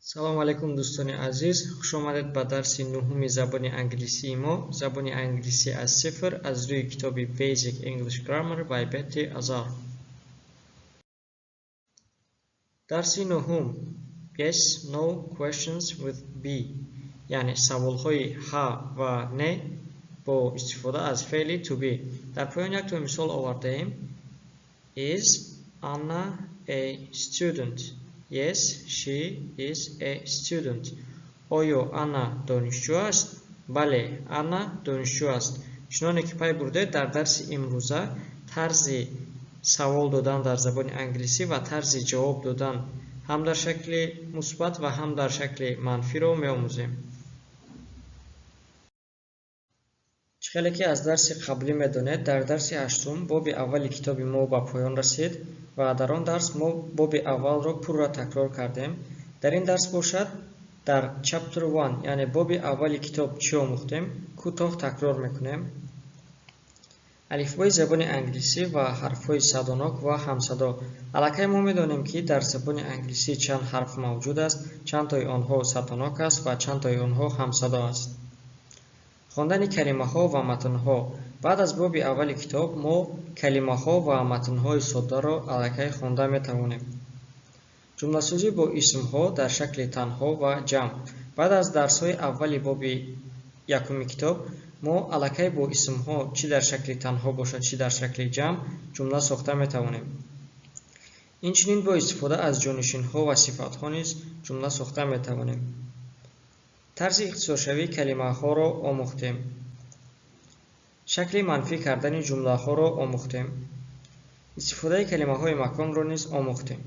Салом алейкум, дӯстони азиз! Хуш омадед ба дарси нуҳуми забони англисии мо, забони англисӣ аз сифр, аз рӯи китоби Basic English Grammar by Betty Azar. Дарси нуҳум: Yes No Questions with Be, яъне саволҳои ҳа ва не бо истифода аз феъли to be. Дар поён якто мисол овардаем: Is Anna a student? Yes, she is a student. Оё Анна донишҷӯ аст? Бале, Анна донишҷӯ аст. Чуноне ки пай бурдед, дар дарси имрӯза тарзи савол додан дар забони англисӣ ва тарзи ҷавоб додан ҳам дар шакли мусбат ва ҳам дар шакли манфиро меомӯзем. Чӣ хеле ки аз дарси қаблӣ медонед, дар дарси ҳаштум боби аввали китоби мо ба поён расид ва дар он дарс мо боби аввалро пурра такрор кардем. Дар ин дарс бошад, дар chapter 1, яъне боби аввали китоб, чӣ омӯхтем, кӯтоҳ такрор мекунем. Алифбои забони англисӣ ва ҳарфҳои садонок ва ҳамсадо. Аллакай мо медонем, ки дар забони англисӣ чанд ҳарф мавҷуд аст, чандтои онҳо садонок аст ва чандтои онҳо ҳамсадо аст. Хондани калимаҳо ва матнҳо. Баъд аз боби аввали китоб мо калимаҳо ва матнҳои соддаро аллакай хонда метавонем. Ҷумласозӣ бо исмҳо дар шакли танҳо ва ҷамъ. Баъд аз дарсҳои аввали боби якуми китоб мо аллакай бо исмҳо, чӣ дар шакли танҳо бошад, чӣ дар шакли ҷамъ, ҷумла сохта метавонем. Инчунин бо истифода аз ҷонишинҳо ва сифатҳо низ ҷумла сохта метавонем. Тарзи ихтисоршавии калимаҳоро омӯхтем. Шакли манфӣ кардани ҷумлаҳоро омӯхтем. Истифодаи калимаҳои маконро низ омӯхтем.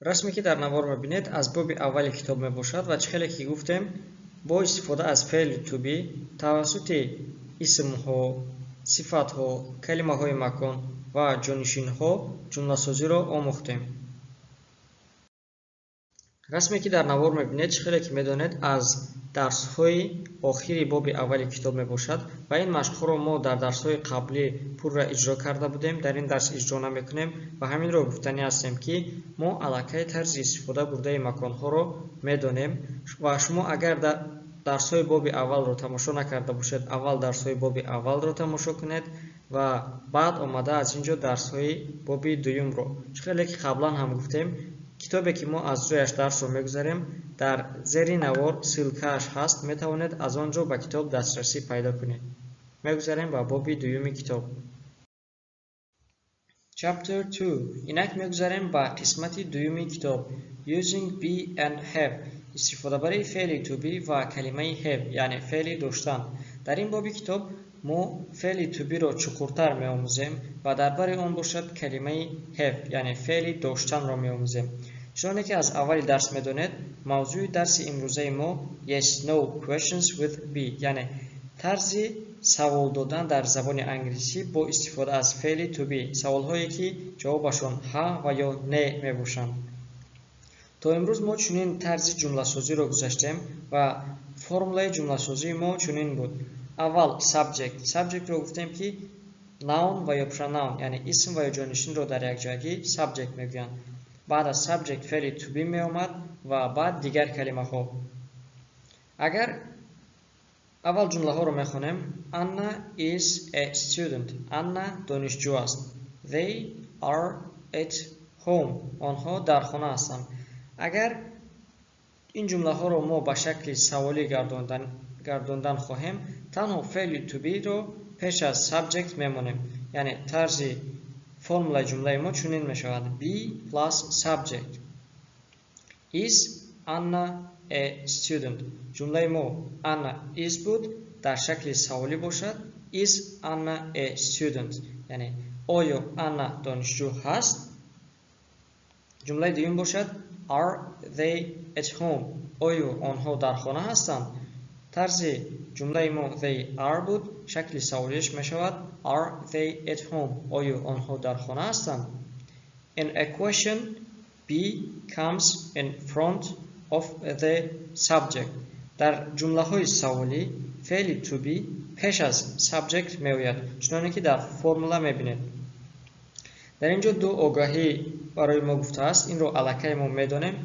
Расме ки дар навор мебинед, аз боби аввали китоб мебошад ва чӣ хеле ки гуфтем, бо истифода аз феъли to be тавассути исмҳо, сифатҳо, калимаҳои макон ва ҷонишинҳо ҷумласозиро омӯхтем. Расме ки дар навор мебинед, чӣ хеле ки медонед, аз дарсҳои охири боби аввали китоб мебошад ва ин машқҳоро мо дар дарсҳои қаблӣ пурра иҷро карда будем. Дар ин дарс иҷро намекунем ва ҳаминро гуфтанӣ ҳастем, ки мо аллакай тарзи истифода бурдаи маконҳоро медонем ва шумо агар дарсҳои боби аввалро тамошо накарда бошед, аввал дарсҳои боби аввалро тамошо кунед ва баъд омада аз ин ҷо дарсҳои боби дуюмро. Чӣ хеле ки қаблан ҳам гуфтем, китобе ки мо аз рӯяш дарсро мегузарем, дар зери навор ссылкааш ҳаст, метавонед аз он ҷо ба китоб дастрасӣ пайдо кунед. Мегузарем ба боби дуюми китоб. Chapter 2. Инак мегузарем ба қисмати дуюми китоб: Using be and have, истифодабарии феъли to be ва калимаи have, яъне феъли доштан. Дар ин боби китоб мо феъли to be-ро чуқуртар меомӯзем ва дар бари он бошад калимаи have, яъне феъли доштанро меомӯзем. Чуноне ки аз аввали дарс медонед, мавзӯи дарси имрӯзаи мо Yes No Questions with Be, яъне тарзи савол додан дар забони англисӣ бо истифода аз феъли to be, саволҳое ки ҷавобашон ҳа ва ё не мебошанд. То имрӯз мо чунин тарзи ҷумласозиро гузаштем ва формулаи ҷумласозии мо чунин буд: аввал subject. Subject-ро гуфтем, ки noun ва ё pronoun, яъне исм ва ё ҷонишинро дар якҷоягӣ subject мегӯянд. Баъд аз subject феъли to be меомад ва баъд дигар калимаҳо. Агар аввал ҷумлаҳоро мехонем: Anna is a student. Анна донишҷӯ аст. They are at home. Онҳо дар хона ҳастанд. Агар ин ҷумлаҳоро мо ба шакли саволӣ гардондан хоҳем, танҳо феъли to be-ро пеш аз subject мемонем, яъне тарзи формулаи ҷумлаи мо чунин мешавад: be plus subject. Is Anna a student? Ҷумлаи мо Anna is буд, дар шакли саволӣ бошад Is Anna a student, яъне оё Анна донишҷӯ ҳаст? Ҷумлаи дуюм бошад Are they at home? Оё онҳо дар хона ҳастанд? Тарзи ҷумлаи мо they are буд, шакли саволиш мешавад Are they at home? Оё онҳо дар хона ҳастанд? In a question, be comes in front of the subject. Дар ҷумлаҳои саволӣ феъли to be пеш аз subject меояд, чуноне ки дар формула мебинед. Дар ин ҷо ду огаҳӣ барои мо гуфтааст. Инро аллакай мо медонем,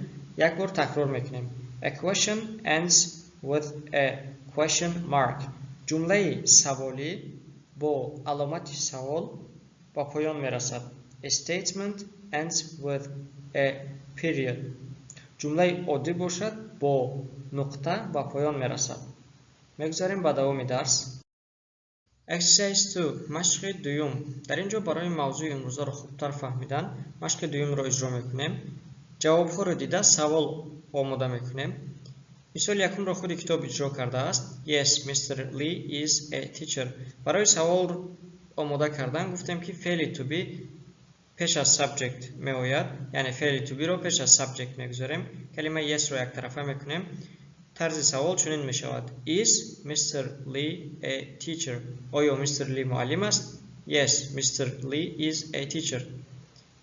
як бор такрор мекунем. A question ends with a question mark. Ҷумлаи саволӣ бо аломати савол ба поён мерасад. A statement ends with a period. Ҷумлаи оддӣ бошад, бо нуқта ба поён мерасад. Мегузарем ба давоми дарс. Exercise 2. Машқи дуюм. Дар ин ҷо барои мавзӯи имрӯзаро хубтар фаҳмидан машқи дуюмро иҷро мекунем. Ҷавобҳоро дида савол омода мекунем. Мисоли якумро худи китоб иҷро кардааст. Yes, Mr. Lee is a teacher. Барои савол омода кардан гуфтем, ки феъли to be пеш аз subject меояд, яъне феъли to be-ро пеш аз subject мегузорем. Калимаи yes-ро яктарафа мекунем. Тарзи савол чунин мешавад: Is Mr. Lee a teacher? Оё Mr. Lee муаллим аст? Yes, Mr. Lee is a teacher.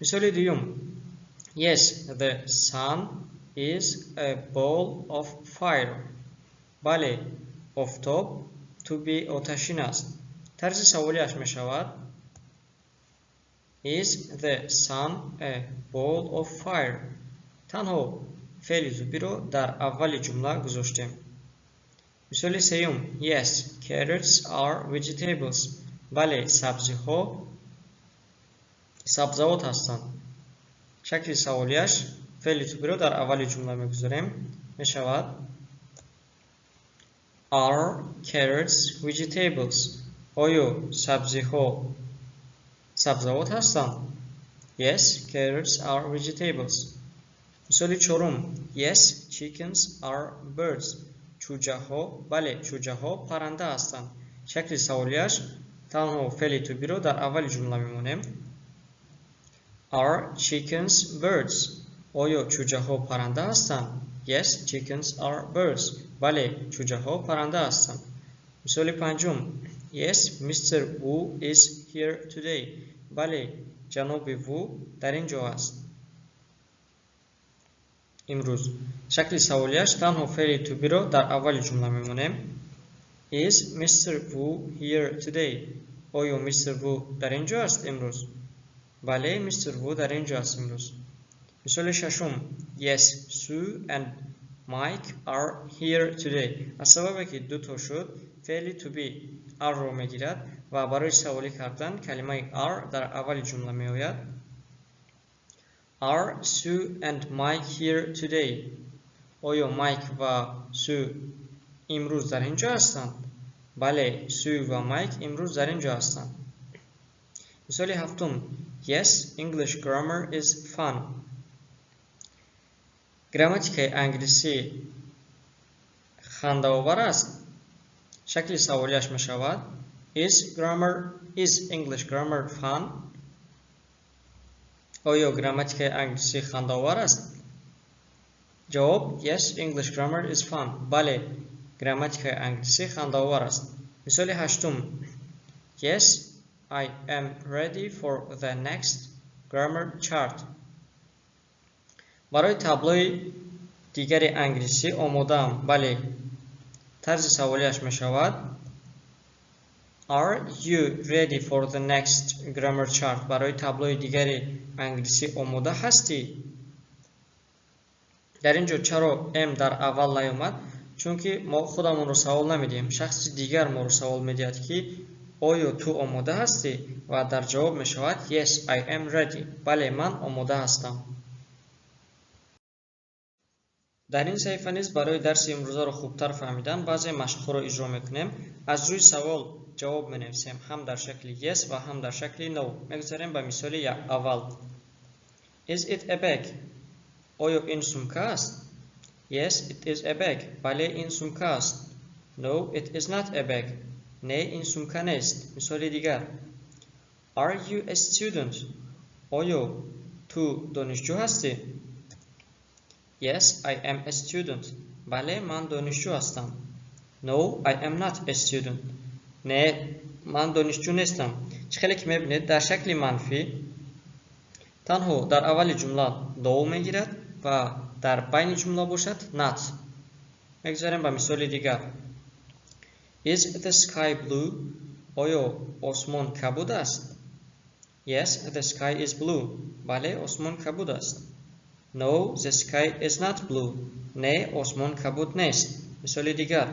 Мисоли дуюм: Yes, the sun is a ball of fire. Бале, офтоб тӯби оташин аст. Тарзи саволиаш мешавад: Is the sun a ball of fire? Танҳо феъли to be-ро дар аввали ҷумла гузоштем. Мисоли сеюм: Yes, carrots are vegetables. Бале, сабзиҳо сабзавот ҳастанд. Шакли саволиаш: феъли to be-ро дар аввали ҷумла мегузорем, мешавад Are carrots vegetables? Оё сабзиҳо сабзавот ҳастанд? Yes, carrots are vegetables. Мисоли чорум: Yes, chickens are birds. Чӯҷаҳо, бале, чӯҷаҳо парранда ҳастанд. Шакли саволиаш: танҳо феъли to be-ро дар аввали ҷумла мемонем. Are chickens birds? Оё чӯҷаҳо парранда ҳастанд? Yes, chickens are birds. Бале, чӯҷаҳо парранда ҳастанд. Мисоли панҷум: Yes, Mr. Wu is here today. Бале, ҷаноби Ву дар ин ҷо аст имрӯз. Шакли саволиаш: танҳо феъли to be-ро дар аввали ҷумла мемонем. Is Mr. Wu here today? Оё Mr. Wu дар ин ҷо аст имрӯз? Бале, Mr. Wu дар ин ҷо аст имрӯз. Мисоли шашум: Yes, Sue and Mike are here today. Аз сабабе ки дуто шуд, феъли to be are-ро мегирад ва барои саволӣ кардан калимаи are дар аввали ҷумла меояд. Are Sue and Mike here today? Оё Майк ва Сю имрӯз дар ин ҷо ҳастанд? Бале, Сю ва Майк имрӯз дар ин ҷо ҳастанд. Мисоли ҳафтум: Yes, English grammar is fun. Грамматикаи англисӣ хандаовар аст. Шакли саволиаш мешавад: Is English grammar fun? Оё грамматикаи англисӣ хандаовар аст? Ҷавоб: Yes, English grammar is fun. Бале, грамматикаи англисӣ хандаовар аст. Мисоли ҳаштум: Yes, I am ready for the next grammar chart. Барои таблои дигари англисӣ омодаам. Бале. Тарзи саволиаш мешавад: Are you ready for the next grammar chart? Барои таблои дигари англисӣ омода ҳастӣ? Дар ин ҷо чаро am дар аввал наёмад? Чунки мо худамонро савол намедиҳем, шахси дигар моро савол медиҳад, ки оё ту омода ҳастӣ, ва дар ҷавоб мешавад: Yes, I am ready. Бале, ман омода ҳастам. Дар ин саҳифа низ барои дарси имрӯзаро хубтар фаҳмидан баъзе машқҳоро иҷро мекунем. Аз рӯи савол ҷавоб менависем, ҳам дар шакли yes ва ҳам дар шакли no. Мегузарем ба мисоли аввал. Is it a bag? Оё ин сумка аст? Yes, it is a bag. Бале, ин сумка аст. No, it is not a bag. Не, ин сумка нест. Мисоли дигар: Are you a student? Оё ту донишҷӯ ҳастӣ? Yes, I am a student. Бале, ман донишҷӯ ҳастам. No, I am not a student. Не, ман донишҷӯ нестам. Чӣ хеле ки мебинед, дар шакли манфӣ танҳо дар аввали ҷумла no мегирад ва дар байни ҷумла бошад not. Мегузарем ба мисоли дигар. Is the sky blue? Оё осмон кабуд аст? Yes, the sky is blue. Бале, осмон кабуд аст. No, the sky is not blue. Не, осмон кабуд нест. Мисоли дигар.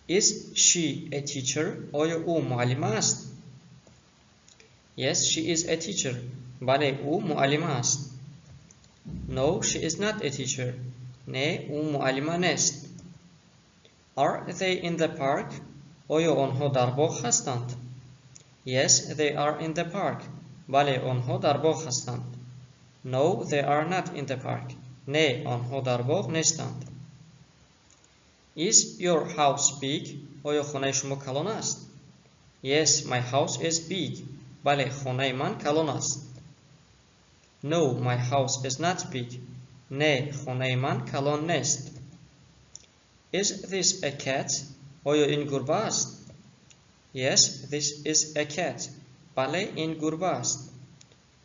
Is she a teacher? Оё ӯ муаллима аст? Yes, she is a teacher. Бале, ӯ муаллима аст. No, she is not a teacher. Не, ӯ муаллима нест. Are they in the park? Оё онҳо дар боғ ҳастанд? Yes, they are in the park. Бале, онҳо дар боғ ҳастанд. No, they are not in the park. Не, онҳо дар боғ нестанд. Is your house big? Оё хонаи шумо калон аст? Yes, my house is big. Бале, хонаи ман калон аст. No, my house is not big. Не, хонаи ман калон нест. Is this a cat? Оё ин гурба аст? Yes, this is a cat. Бале, ин гурба аст.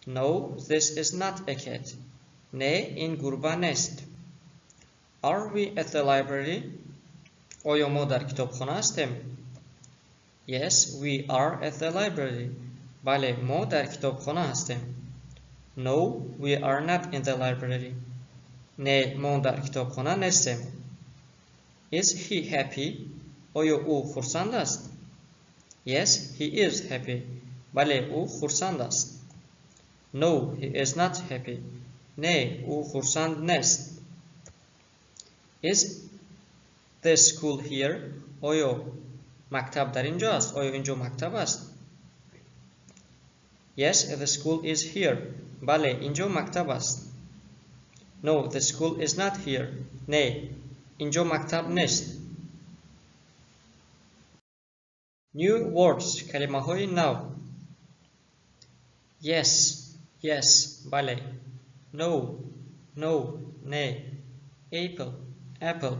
No, this is not a cat. Не, ин гурба нест. Are we at the library? Оё мо дар китобхона ҳастем? Yes, we are at the library. Бале, мо дар китобхона ҳастем. No, we are not in the library. Не, мо дар китобхона нестем. Is he happy? Оё ӯ хурсанд аст? Yes, he is happy. Бале, ӯ хурсанд аст. No, he is not happy. Не, ӯ хурсанд нест. Is the school here? Оё мактаб дар ин ҷо аст? Оё ин ҷо мактаб аст? Yes, the school is here. Бале, ин ҷо мактаб аст. No, the school is not here. Не, ин ҷо мактаб нест. New words, калимаҳои нав. Yes, yes, бале. No, no, не. Apple, apple,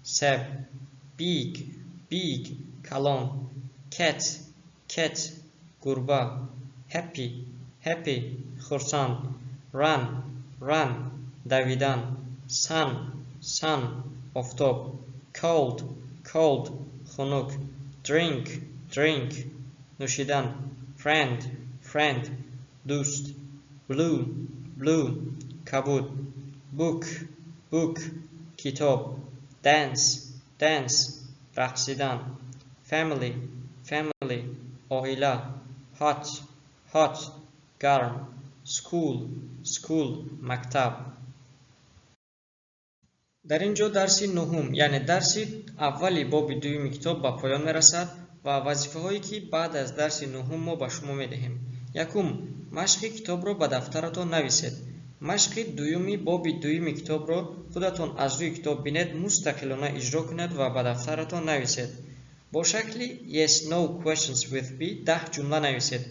себ. Big, big, калон. Cat, cat, гурба. Happy, happy, хурсанд. Run, run, давидан. Sun, sun, офтоб. Cold, cold, хунук. Drink, drink, нӯшидан. Friend, friend, дӯст. Blue, blue, кабуд. Book, book, китоб. Dance, dance, рақсидан. Family, family, оила. Hot, hot, гарм. School, school, мактаб. Дар ин ҷо дарси нуҳум, яъне дарси аввали боби дуюми китоб ба поён мерасад ва вазифаҳое ки баъд аз дарси нуҳум мо ба шумо медиҳем. Якум, машқи китобро ба дафтаратон нависед. Машқи дуюми боби дуюми китобро худатон аз рӯи китоб бинед, мустақилона иҷро кунед ва ба дафтаратон нависед. Бо шакли yes no questions with be 10 ҷумла нависед.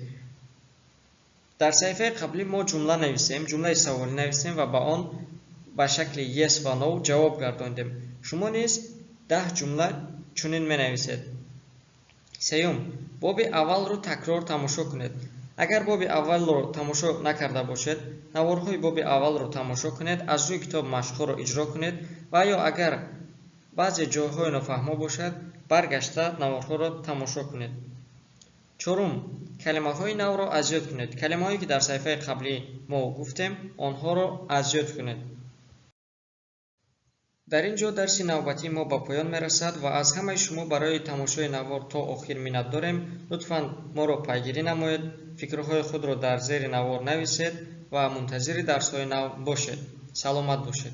Дар саҳифаи қаблӣ мо ҷумла нависем, ҷумлаи саволӣ нависем ва ба он ба шакли yes ва no ҷавоб гардондем. Шумо низ 10 ҷумла чунин менависед. Сеюм, боби аввалро такрор тамошо кунед. Агар боби аввалро тамошо накарда бошед, наворҳои боби аввалро тамошо кунед, аз рӯи китоб машқҳоро иҷро кунед ва ё агар баъзе ҷойҳои нофаҳмо бошад, баргашта наворҳоро тамошо кунед. Чорум, калимаҳои навро аз ёд кунед. Калимаҳое ки дар саҳифаи қаблӣ мо гуфтем, онҳоро аз ёд кунед. Дар ин ҷо дарси навбатии мо ба поён мерасад ва аз ҳамаи шумо барои тамошои навор то охир миннат дорем. Лутфан моро пайгирӣ намоед, фикрҳои худро дар зери навор нависед ва мунтазири дарсҳои нав бошед. Саломат бошед.